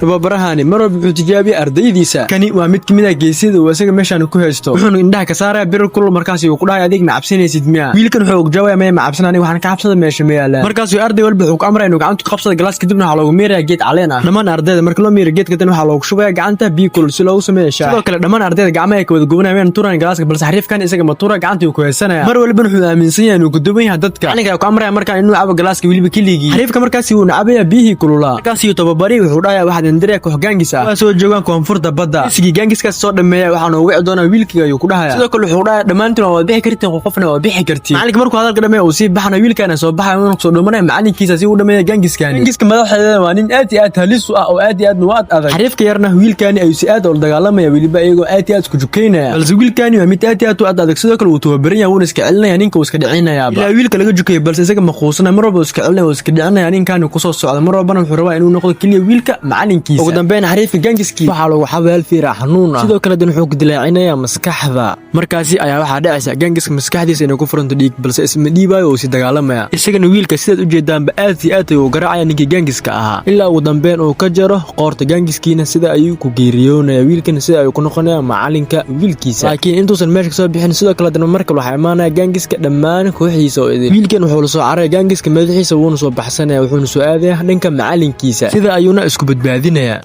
Tababarahani mar walba wuxuu tijaabiya ardaydiisa. Kani waa mid kamid ah geesiyada uu isaga meeshaan ku haysto. Wuxuuna indhaha ka saaraya birir kulul. Markaasi uu ku dhahay, "Adig ma cabsanaysid miya?" Wiilkan wuxuu ugu jawaabaya, "Maya, ma cabsan aniga, waxaan ka cabsada meesha ma yaalaan." Markaasuu arday walba wuxuu ku amraya inuu gacanta ku qabsado galaas, kadibna waxaa loogu miiraya geed caleen ah. Dhammaan ardayda marka loo miiro geedka dan, waxaa loogu shubaya gacanta biyo kulul si loogu sameeyo shaah. Sidoo kale dhammaan ardayda gacmaha ay ka wada gubanayaan, wayna tuurayaan galaaska, balse xariifkan isaga ma tuura, gacantii uu ku haysanaya. Mar walbana wuxuu aaminsan yahay inuu guduban yahay dadka. Macalinka ayaa ku amraya markaan inuu cabo galaaska, weliba keligii. Xariifka markaasi wuu nacabaya biyihii kululaa. Markaasi tababarihi wuxuu dhahaya, "Waxaad indiraya koox gangs ah, waa soo joogaan koonfurta badda. Isigii gangiskaas soo dhameeya, waxaana ugu wici doonaa wiilkiga," ayuu ku dhahaya. Sidoo kale wuxuu dhahaya, "Dhammaantiin waa wada bixi kartiin, qofna waa bixi kartiin." Macalinka markuu hadalka dhameeya uu sii baxana, wiilkaana soo baxaya, wuuna kusoo dhumanaya macalinkiisa si uu dhameeya gangiskani. Gangiska madaxeeda waa nin aad iyo aad halis u ah oo aad iyo aad u ad adag. Xariifka yarna wiilkani ayuu si aad ula dagaalamaya, weliba iyagoo aad iyo aad isku jukaynaya, balse wiilkani waa mid aad iyo aad u ad adag. Sidoo kale wuu tababaran yahay, wuuna iska celinaya ninka, uu iska dhicinayaaba ilaa wiilka laga jukayay, balse isaga maquusana. Mar walba uu iska celinaya, uu iska dhicinaya ninkani kusoo socda. Mar walbana wuxuu rabaa inuu noqdo keliya wiilka macalinkiisa. Ugu dambeyn xariifka gangiskii waxaa lagu xabeel fiira xanuun ah, sidoo kale dan wuxuu ku dilaacinaya maskaxda. Markaasi ayaa waxaa dhacaysa gangiska maskaxdiisa inay ku furanto dhiig, balse isma dhiibayo oo si dagaalamaya. Isagana wiilka, sidaad u jeedaanba, aad iyo aad ayuu garaacaya ninkii gangiska ahaa, ilaa ugu dambeyn uu ka jaro qoorta gangiskiina. Sida ayuu ku geeriyoonaya wiilkana, sida ayuu ku noqonaya macalinka wiilkiisa. Laakiin intuusan meesha kasoo bixin, sidoo kale dana markale waxaa imaanaya gangiska dhammaan kooxdiisa oo idin. Wiilkan wuxuu la soo caraya gangiska madaxiisa, wuuna soo baxsanaya, wuxuuna soo aadaya dhanka macalinkiisa, sida ayuuna isku badbaadinaya.